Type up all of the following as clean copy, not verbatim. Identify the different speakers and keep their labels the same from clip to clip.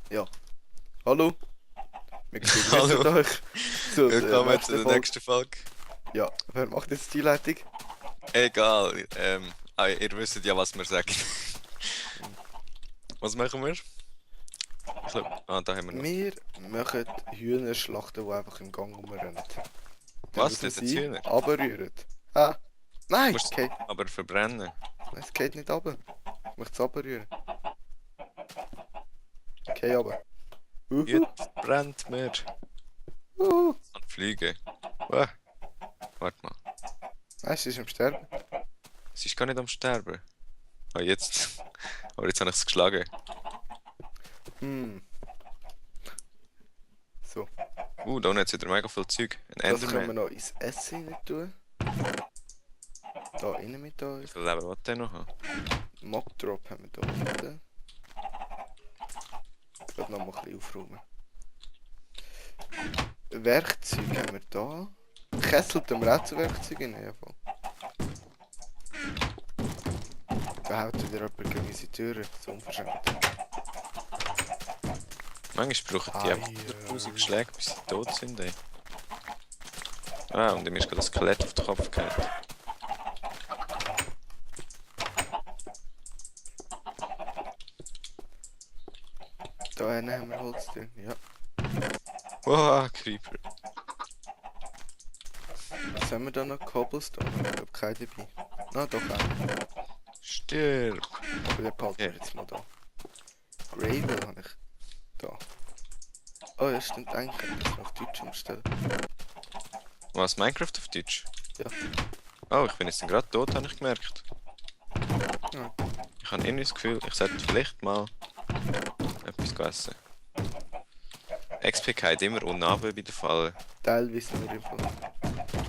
Speaker 1: Ja, hallo, wir begrüßen
Speaker 2: Hallo,
Speaker 1: euch zur
Speaker 2: willkommen zu
Speaker 1: nächsten
Speaker 2: der
Speaker 1: Folge.
Speaker 2: nächsten Folge.
Speaker 1: Ja, wer macht jetzt die Leitung?
Speaker 2: Egal, ihr wisst ja, was wir sagen. Was machen wir? Da haben wir noch.
Speaker 1: Wir machen Hühner schlachten, die einfach im Gang rumrennen. Dann
Speaker 2: Was?
Speaker 1: müssen
Speaker 2: Das jetzt
Speaker 1: sie
Speaker 2: Hühner?
Speaker 1: runterrühren. Ah, nein,
Speaker 2: Musst
Speaker 1: geht,
Speaker 2: aber verbrennen.
Speaker 1: es geht nicht runter. Ich möchte es runterrühren. Okay, runter.
Speaker 2: Jetzt brennt mir
Speaker 1: Uh.
Speaker 2: an Fliegen. Warte mal,
Speaker 1: Nein, sie ist am Sterben.
Speaker 2: es ist gar nicht am Sterben. Ah, jetzt. Aber jetzt habe ich es geschlagen.
Speaker 1: Hm, so.
Speaker 2: Da unten hat wieder mega viel Zeug. Ein
Speaker 1: Das können wir
Speaker 2: Enderman.
Speaker 1: noch ins Essen rein tun. Da rein mit
Speaker 2: Wie
Speaker 1: euch.
Speaker 2: viel Leben will der noch haben?
Speaker 1: Mob Drop haben wir da unten. Ich werde noch mal ein bisschen aufräumen. Werkzeug haben wir da. Kessel tun wir auch zu Werkzeugen in jedem Fall. Da haut wieder jemand gegen unsere Türen, so unverschämt.
Speaker 2: Manchmal brauchen die einfach 1000 Schläge, bis sie tot sind. Ey. Ah, und ihm ist gerade das Skelett auf den Kopf gefallen.
Speaker 1: Da hinten haben wir Holz drin, ja.
Speaker 2: Wow, Creeper.
Speaker 1: Was haben wir da noch? Cobblestone? Ich glaube keinen dabei. Na doch, einen.
Speaker 2: Stirb.
Speaker 1: Aber den behalten wir
Speaker 2: Ja.
Speaker 1: jetzt mal da. Gravel habe ich da. Oh ja, stimmt, eigentlich könnte ich das auf Deutsch umstellen.
Speaker 2: Was, Minecraft auf Deutsch?
Speaker 1: Ja.
Speaker 2: Oh, ich bin jetzt gerade tot, habe ich gemerkt.
Speaker 1: Ja.
Speaker 2: Ich habe irgendwie das Gefühl, ich sollte vielleicht mal etwas essen. XP geht immer unten bei der Falle.
Speaker 1: Teilweise nur im Fall.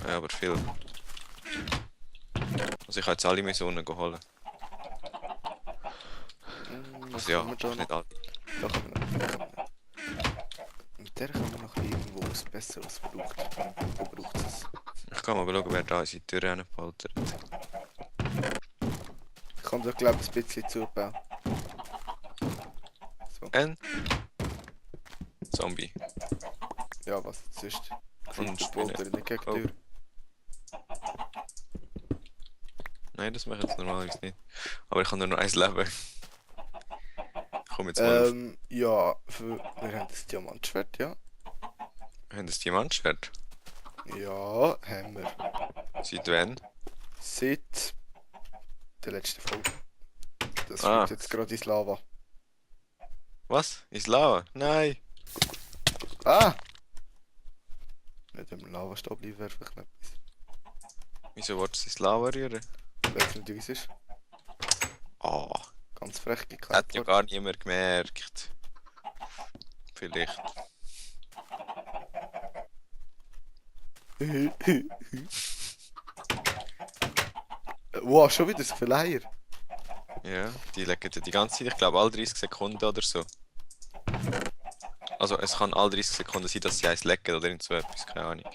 Speaker 2: Ja, aber viel. Also ich habe jetzt alle Missionen geholt.
Speaker 1: Was
Speaker 2: Also ja,
Speaker 1: haben wir da
Speaker 2: einfach nicht
Speaker 1: noch?
Speaker 2: alle.
Speaker 1: Da können wir noch. Da können wir noch. Mit der können wir noch irgendwo was Besseres braucht. Wo braucht es?
Speaker 2: Ich kann mal schauen, wer da unsere Tür reinpoltert.
Speaker 1: Ich kann da glaube ich ein bisschen zubauen. So.
Speaker 2: Ein Zombie.
Speaker 1: Ja, was sonst?
Speaker 2: Und
Speaker 1: Creeper Bolter in der Gegentür.
Speaker 2: Nein, das mache ich jetzt normalerweise nicht. Aber ich habe nur noch ein Leben. Ich komme jetzt mal auf.
Speaker 1: Ja, wir haben das Diamantschwert, ja.
Speaker 2: Wir haben das Diamantschwert.
Speaker 1: Ja, haben wir.
Speaker 2: Seit wann?
Speaker 1: Seit der letzten Folge. Das
Speaker 2: Ah.
Speaker 1: fällt jetzt gerade ins Lava.
Speaker 2: Was? Ist Lava? Nein!
Speaker 1: Ah! Nicht im Lavastab werfen, ich glaube.
Speaker 2: Wieso wolltest du ins Lava rühren?
Speaker 1: Weil es nicht uns ist.
Speaker 2: Ah,
Speaker 1: Ganz frech
Speaker 2: hat
Speaker 1: geklärt
Speaker 2: ja
Speaker 1: worden.
Speaker 2: gar niemand gemerkt. Vielleicht.
Speaker 1: Wow, schon wieder so viele Eier.
Speaker 2: Ja, die legen die ganze Zeit, ich glaube, alle 30 Sekunden oder so. Also, es kann alle 30 Sekunden sein, dass sie eins lecken oder irgend so etwas, keine Ahnung.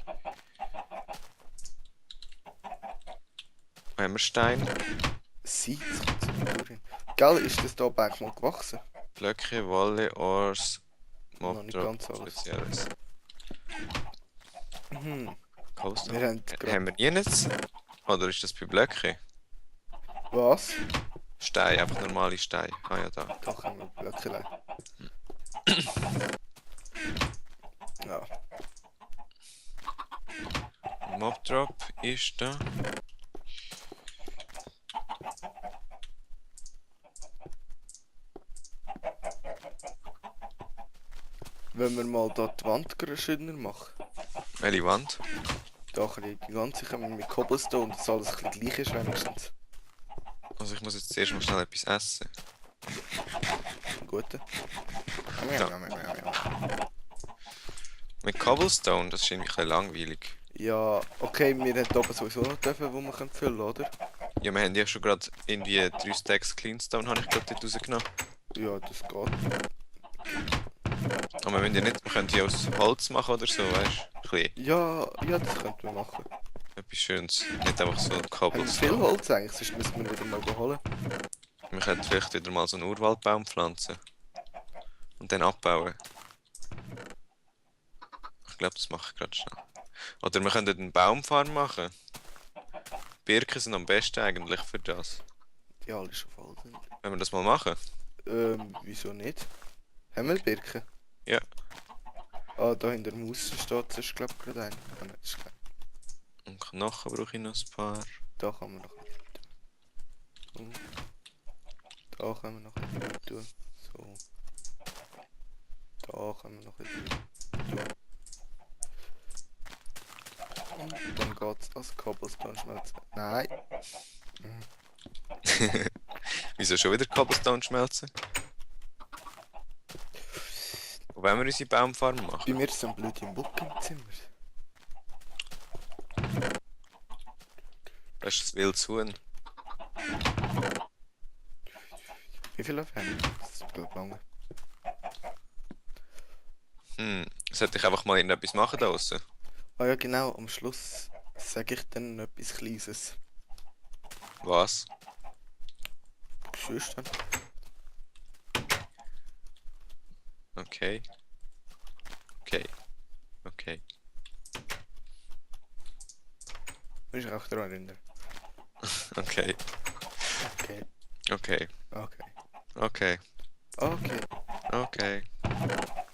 Speaker 2: Wo haben wir Stein?
Speaker 1: Seeds kommt so durch. Gell, ist das da eigentlich mal gewachsen?
Speaker 2: Blöcke, Wolle, Ors,
Speaker 1: Noch nicht
Speaker 2: Mobdrop,
Speaker 1: ganz alles.
Speaker 2: Spezielles.
Speaker 1: Mhm.
Speaker 2: Cobblestone.
Speaker 1: Wir haben gerade...
Speaker 2: Haben wir jenes? Oder ist das bei Blöcke?
Speaker 1: Was?
Speaker 2: Stein, einfach normale Steine. Ah ja, da.
Speaker 1: Da haben wir Blöckchen. Ja.
Speaker 2: Mobdrop ist da.
Speaker 1: Wenn wir mal da die Wand schöner machen.
Speaker 2: Welche Wand?
Speaker 1: Da die ganze können wir mit Cobblestone, dass alles ein bisschen gleich ist wenigstens.
Speaker 2: Also ich muss jetzt zuerst mal schnell etwas essen.
Speaker 1: Gute.
Speaker 2: Mit Cobblestone, das ist irgendwie ein bisschen langweilig.
Speaker 1: Ja, okay, wir hätten oben sowieso noch dürfen, wo wir können füllen, oder?
Speaker 2: Ja, wir haben ja schon gerade irgendwie 3 Stacks Cleanstone, habe ich gerade dort rausgenommen.
Speaker 1: Ja, das geht.
Speaker 2: Aber wir müssen ja nicht, wir können die aus Holz machen oder so, weißt du? Ein bisschen
Speaker 1: Ja, ja, das könnten wir machen.
Speaker 2: etwas Schönes. Nicht einfach so ein
Speaker 1: Haben wir viel
Speaker 2: Cobblestone.
Speaker 1: Holz eigentlich? Sonst müssen wir wieder mal holen.
Speaker 2: Wir könnten vielleicht wieder mal so einen Urwaldbaum pflanzen. Und dann abbauen. Ich glaube, das mache ich gerade schnell. Oder wir könnten einen Baumfarm machen. Birken sind am besten eigentlich für das.
Speaker 1: Die alle schon voll sind.
Speaker 2: Wenn wir das mal machen?
Speaker 1: Wieso nicht? Haben wir Birken?
Speaker 2: Ja.
Speaker 1: Ah, da hinter dem Haus steht, das ist glaube ich gerade einer. Ah, nein, das ist kein.
Speaker 2: Und Knochen brauche ich noch ein paar.
Speaker 1: Da kann man noch ein bisschen tun. Da können wir noch ein bisschen tun. So. Da können wir noch ein bisschen tun. Und dann geht's als Cobblestone schmelzen. Nein.
Speaker 2: Wieso schon wieder Cobblestone schmelzen? Wo wollen wir unsere Baumfarm machen?
Speaker 1: Bei mir ist so ein blöder Muck im Zimmer.
Speaker 2: Das ist das wildes Huhn.
Speaker 1: Wie viele haben wir? Das ist glaube lange.
Speaker 2: Sollte ich einfach mal irgendetwas machen da draussen?
Speaker 1: Ah ja genau, am Schluss sage ich dann noch etwas Kleines.
Speaker 2: Was?
Speaker 1: Tschüss dann.
Speaker 2: Okay. Okay. Okay.
Speaker 1: Muss ich auch daran erinnern.
Speaker 2: Okay.
Speaker 1: Okay.
Speaker 2: Okay.
Speaker 1: Okay.
Speaker 2: Okay.
Speaker 1: Okay.
Speaker 2: Okay.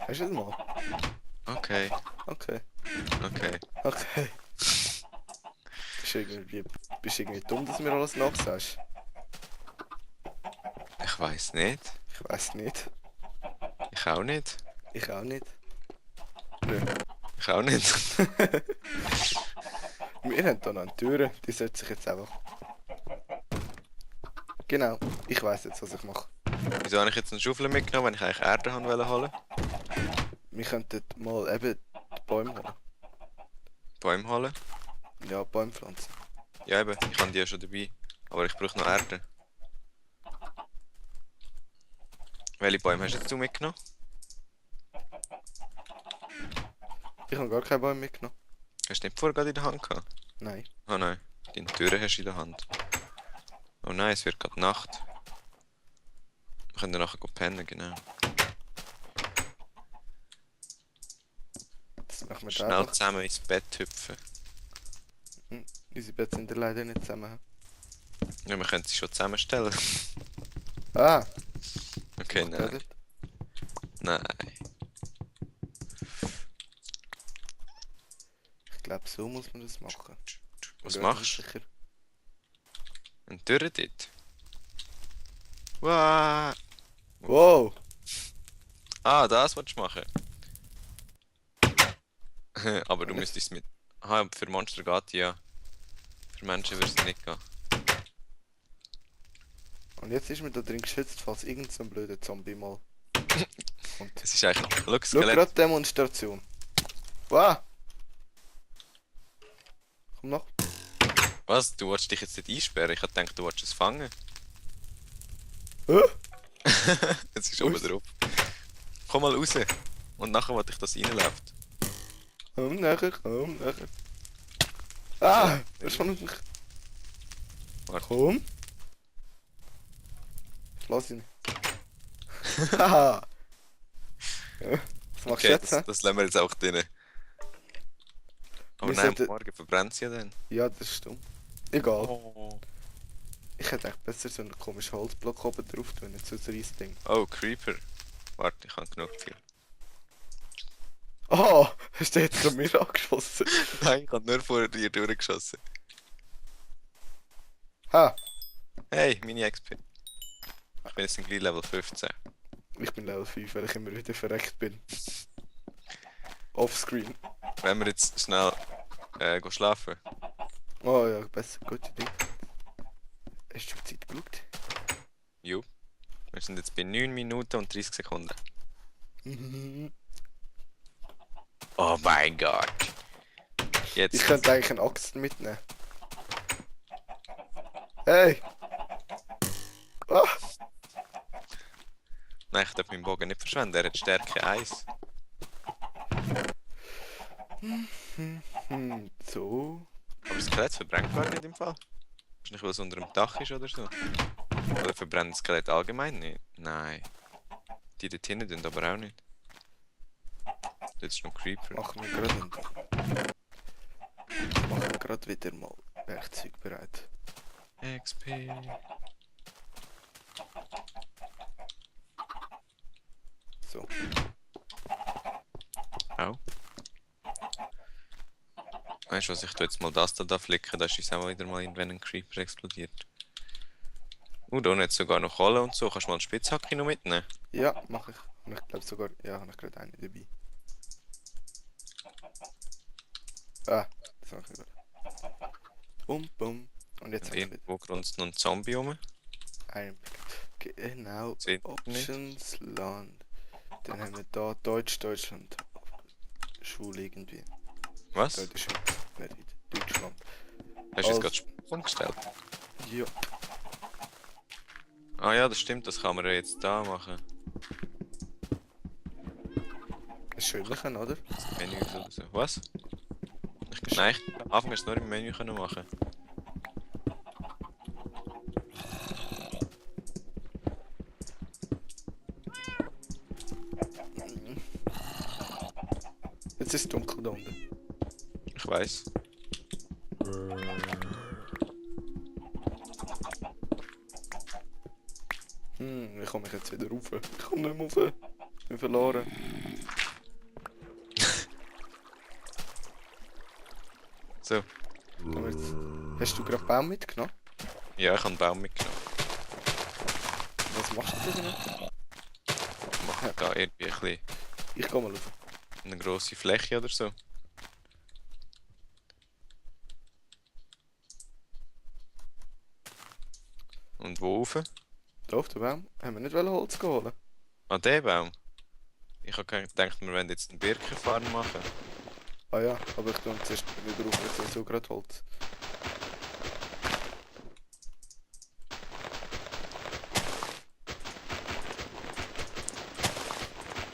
Speaker 1: Hast du das mal?
Speaker 2: Okay.
Speaker 1: Okay.
Speaker 2: Okay.
Speaker 1: Okay. Bist du irgendwie dumm, dass du mir alles nachsagst?
Speaker 2: Ich weiß nicht.
Speaker 1: Ich weiß nicht.
Speaker 2: Ich auch nicht.
Speaker 1: Ich auch nicht. Nö.
Speaker 2: Ich auch nicht.
Speaker 1: Wir haben hier noch eine Tür, die sollte sich jetzt einfach... Genau, ich weiß jetzt, was ich mache.
Speaker 2: Wieso habe ich jetzt eine Schaufel mitgenommen, wenn ich eigentlich Erde haben wollte holen?
Speaker 1: Wir könnten mal eben die Bäume holen.
Speaker 2: Bäume holen?
Speaker 1: Ja, Bäume pflanzen.
Speaker 2: Ja eben, ich habe die ja schon dabei. Aber ich brauche noch Erde. Welche Bäume hast jetzt du mitgenommen?
Speaker 1: Ich habe gar keine Bäume mitgenommen.
Speaker 2: Hast du nicht vorher gerade in der Hand gehabt?
Speaker 1: Nein.
Speaker 2: Oh nein, deine Türe hast du in der Hand. Oh nein, es wird gerade Nacht. Wir können nachher pennen, genau.
Speaker 1: Das machen wir
Speaker 2: Schnell
Speaker 1: einfach.
Speaker 2: zusammen ins Bett hüpfen.
Speaker 1: Unsere Betten sind ja leider nicht zusammen.
Speaker 2: Ja, wir können sie schon zusammenstellen.
Speaker 1: Ah!
Speaker 2: Okay,
Speaker 1: macht der
Speaker 2: nein.
Speaker 1: dort?
Speaker 2: Nein.
Speaker 1: Ich glaube, so muss man das machen.
Speaker 2: Was
Speaker 1: Bin
Speaker 2: machst
Speaker 1: mir nicht
Speaker 2: du?
Speaker 1: sicher.
Speaker 2: Eine Tür dort? Wow.
Speaker 1: Wow!
Speaker 2: Ah, das willst du machen. Aber du
Speaker 1: Und
Speaker 2: müsstest mit... Aha, für Monster geht ja. Für Menschen würde es nicht gehen.
Speaker 1: Und jetzt ist mir da drin geschützt, falls irgend so ein blöder Zombie mal kommt.
Speaker 2: Es ist eigentlich... Schau,
Speaker 1: Schau
Speaker 2: Skelett.
Speaker 1: gerade Demonstration. Wow! Komm noch.
Speaker 2: Was? Du wolltest dich jetzt nicht einsperren? Ich hab gedacht, du wolltest es fangen.
Speaker 1: Hä?
Speaker 2: Jetzt ist oben
Speaker 1: Was?
Speaker 2: drauf. Komm mal raus. Und nachher wollte ich, dass reinläuft.
Speaker 1: Komm nachher, komm nachher. Ah! Das ist von mich.
Speaker 2: Warte.
Speaker 1: Komm. Lass ihn. Haha! Ja, was machst du
Speaker 2: Okay,
Speaker 1: jetzt? Hä?
Speaker 2: das lassen wir jetzt auch drin. Aber
Speaker 1: Wir
Speaker 2: nein,
Speaker 1: sollten-
Speaker 2: morgen verbrennt sie ja dann.
Speaker 1: Ja, das ist dumm. Egal.
Speaker 2: Oh.
Speaker 1: Ich hätte eigentlich besser so einen komischen Holzblock oben drauf tun, nicht so ein riesiges Ding.
Speaker 2: Oh, Creeper. Warte, ich habe genug viel.
Speaker 1: Oh! Hast du jetzt an mir angeschossen?
Speaker 2: Nein, ich habe nur vor dir durchgeschossen.
Speaker 1: Ha!
Speaker 2: Hey, meine XP. Ich bin jetzt in gleich Level 15.
Speaker 1: Ich bin Level 5, weil ich immer wieder verreckt bin. Offscreen.
Speaker 2: Wenn wir jetzt schnell gehen schlafen.
Speaker 1: Oh ja, besser, gute Idee. Hast du die Zeit geschaut?
Speaker 2: Jo. Wir sind jetzt bei 9 Minuten und 30 Sekunden.
Speaker 1: Mhm.
Speaker 2: Oh mein Gott. Jetzt.
Speaker 1: Ich könnte eigentlich eine Axt mitnehmen. Hey! Ah!
Speaker 2: Nein, ich darf meinen Bogen nicht verschwenden, er hat Stärke 1.
Speaker 1: So.
Speaker 2: Aber das Skelett verbrennt gar nicht im Fall. Wahrscheinlich, weil es unter dem Dach ist oder so. Oder verbrennt das Skelett allgemein nicht? Nein. Die dort hinten tun aber auch nicht. Dort ist noch Creeper.
Speaker 1: Machen wir gerade machen wir gerade wieder mal Werkzeug bereit.
Speaker 2: XP.
Speaker 1: So.
Speaker 2: Au. Weißt du was, ich tu jetzt mal das da flicken, da ist auch wieder mal irgendwann ein Creeper explodiert. Da unten hat sogar noch Kohle und so. Kannst du mal eine Spitzhacke noch mitnehmen?
Speaker 1: Ja, mache ich. Und ich glaube sogar, ja, habe ich gerade eine dabei. Ah, das mache ich gerade. Bum. Und jetzt
Speaker 2: Und
Speaker 1: haben wir wieder
Speaker 2: irgendwo grunzt noch ein Zombie rum.
Speaker 1: ein genau.
Speaker 2: Sieht nicht.
Speaker 1: Options, Land. Dann haben wir da Deutschland. Schwul irgendwie.
Speaker 2: Was?
Speaker 1: Das ist nicht Deutschland.
Speaker 2: Hast du jetzt gerade umgestellt?
Speaker 1: Ja.
Speaker 2: Ah ja, das stimmt, das kann man ja jetzt da machen.
Speaker 1: Das ist schön, oder?
Speaker 2: Das Menü oder so. Was? Nein, am Anfang hast du es nur im Menü können machen.
Speaker 1: Jetzt ist es dunkel da unten.
Speaker 2: Ich weiß.
Speaker 1: Wie komme ich jetzt wieder rauf? Ich komme nicht mehr rauf. Ich bin verloren.
Speaker 2: So.
Speaker 1: Aber jetzt, hast du gerade Baum mitgenommen?
Speaker 2: Ja, ich habe einen Baum mitgenommen.
Speaker 1: Was machst du denn damit?
Speaker 2: Ich mache da irgendwie ein bisschen
Speaker 1: Ich gehe mal rauf.
Speaker 2: eine grosse Fläche oder so. Und wo rauf?
Speaker 1: Da auf den Baum. Haben wir nicht Holz geholt?
Speaker 2: An den Baum? Ich habe gedacht, wir wollen jetzt einen Birkenfarm machen.
Speaker 1: Ah ja, aber ich tue zuerst wieder rauf. Jetzt ist so gerade Holz.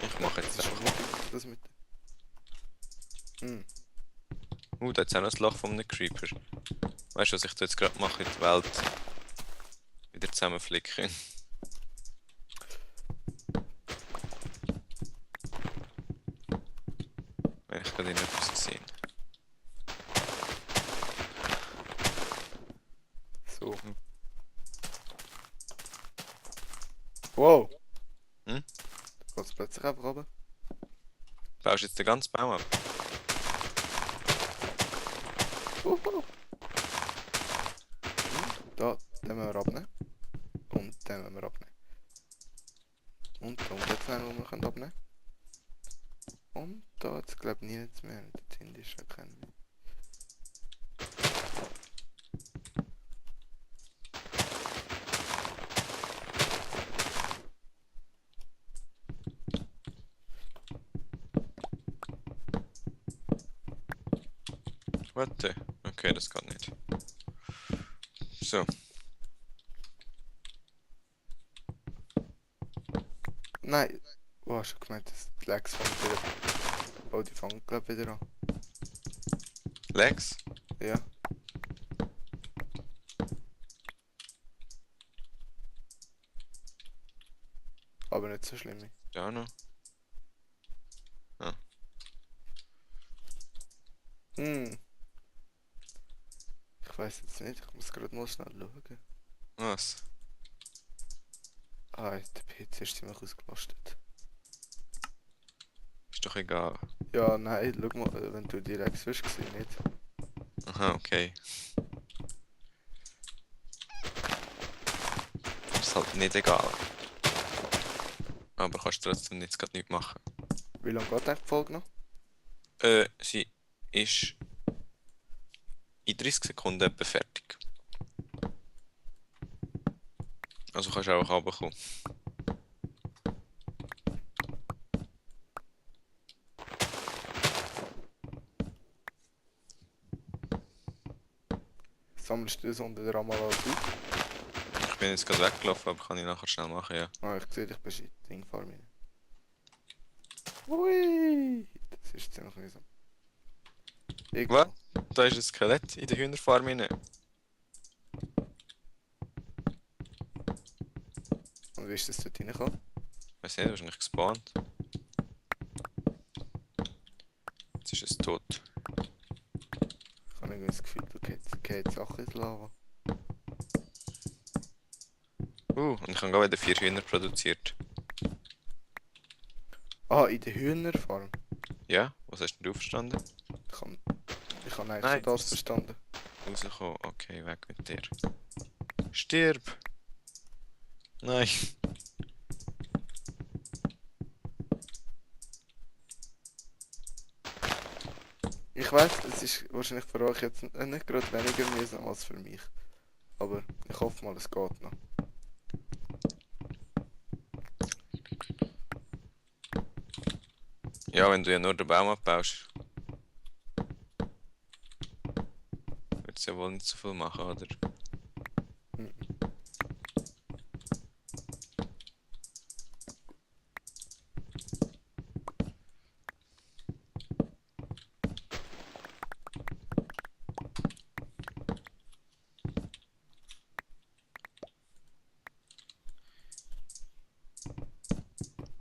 Speaker 2: Ich mache jetzt
Speaker 1: Das ist
Speaker 2: einfach.
Speaker 1: schon gut, das mit.
Speaker 2: Da hat es auch noch das Loch von einem Creeper. Weißt du, was ich da jetzt gerade mache? In die Welt wieder zusammenflicken. Wenn ich gerade in etwas gesehen.
Speaker 1: So. Wow!
Speaker 2: Hm?
Speaker 1: Da geht es plötzlich einfach runter.
Speaker 2: Baust du jetzt den ganzen Baum ab?
Speaker 1: Uhu. Da, den müssen wir abnehmen. Und den müssen wir abnehmen. Und da unten jetzt einen, den wir abnehmen können. Und da jetzt glaube ich nichts mehr. Dort hinten ist schon kein.
Speaker 2: Warte. Okay, das geht nicht. So.
Speaker 1: Nein! Oh, hast du gemeint, dass die Legs fangen wieder. Oh, die fangen glaube ich wieder an.
Speaker 2: Lex?
Speaker 1: Ja. Aber nicht so schlimm.
Speaker 2: Ja, noch.
Speaker 1: Hm. Ich weiß jetzt nicht, ich muss gerade mal schnell schauen.
Speaker 2: Was?
Speaker 1: Ah, der PC ist ziemlich ausgelastet.
Speaker 2: Ist doch egal.
Speaker 1: Ja, nein, schau mal, wenn du direkt wirst, gesehen nicht.
Speaker 2: Aha, okay. Ist halt nicht egal. Aber kannst trotzdem jetzt gerade nichts machen.
Speaker 1: Wie lange geht eigentlich die Folge noch?
Speaker 2: Sie ist in 30 Sekunden etwa fertig. Also kannst du auch runterkommen.
Speaker 1: Sammelst du das unter der Ramal alles auf?
Speaker 2: Ich bin jetzt gerade weggelaufen, aber kann ich nachher schnell machen, ja.
Speaker 1: Ah, ich sehe dich bei Dingfarm rein. Ui! Das ist ziemlich mühsam.
Speaker 2: Was? Da ist ein Skelett in der Hühnerfarm rein.
Speaker 1: Und wie ist das dort reingekommen?
Speaker 2: Weiß nicht, wahrscheinlich gespawnt. Jetzt ist es tot.
Speaker 1: Ich habe irgendwie das Gefühl, du gehst Sachen ins Lava.
Speaker 2: Und ich habe gerade wieder 4 Hühner produziert.
Speaker 1: Ah, in der Hühnerfarm.
Speaker 2: Ja, was hast denn du verstanden?
Speaker 1: Ich habe eigentlich
Speaker 2: Nein,
Speaker 1: schon das
Speaker 2: das-
Speaker 1: verstanden.
Speaker 2: Rausgekommen. Okay, weg mit dir. Stirb! Nein.
Speaker 1: Ich weiß, es ist wahrscheinlich für euch jetzt nicht gerade weniger mühsam als für mich. Aber ich hoffe mal, es geht noch.
Speaker 2: Ja, wenn du ja nur den Baum abbaust, wird es ja wohl nicht so viel machen, oder?
Speaker 1: Mhm.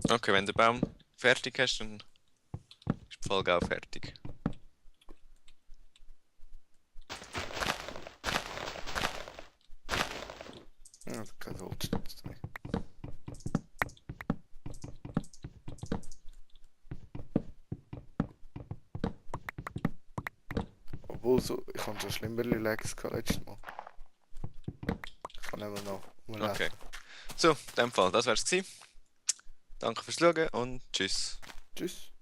Speaker 2: Okay, wenn der Baum fertig hast, dann ist die Folge auch fertig.
Speaker 1: Ja, kein Holzstütz mehr. Obwohl, ich habe schon schlimmere Lags gehabt letztes Mal. Ich kann immer noch umlaufen.
Speaker 2: Okay. So, in dem Fall, das wär's gewesen. Danke fürs Schauen und tschüss.
Speaker 1: Tschüss.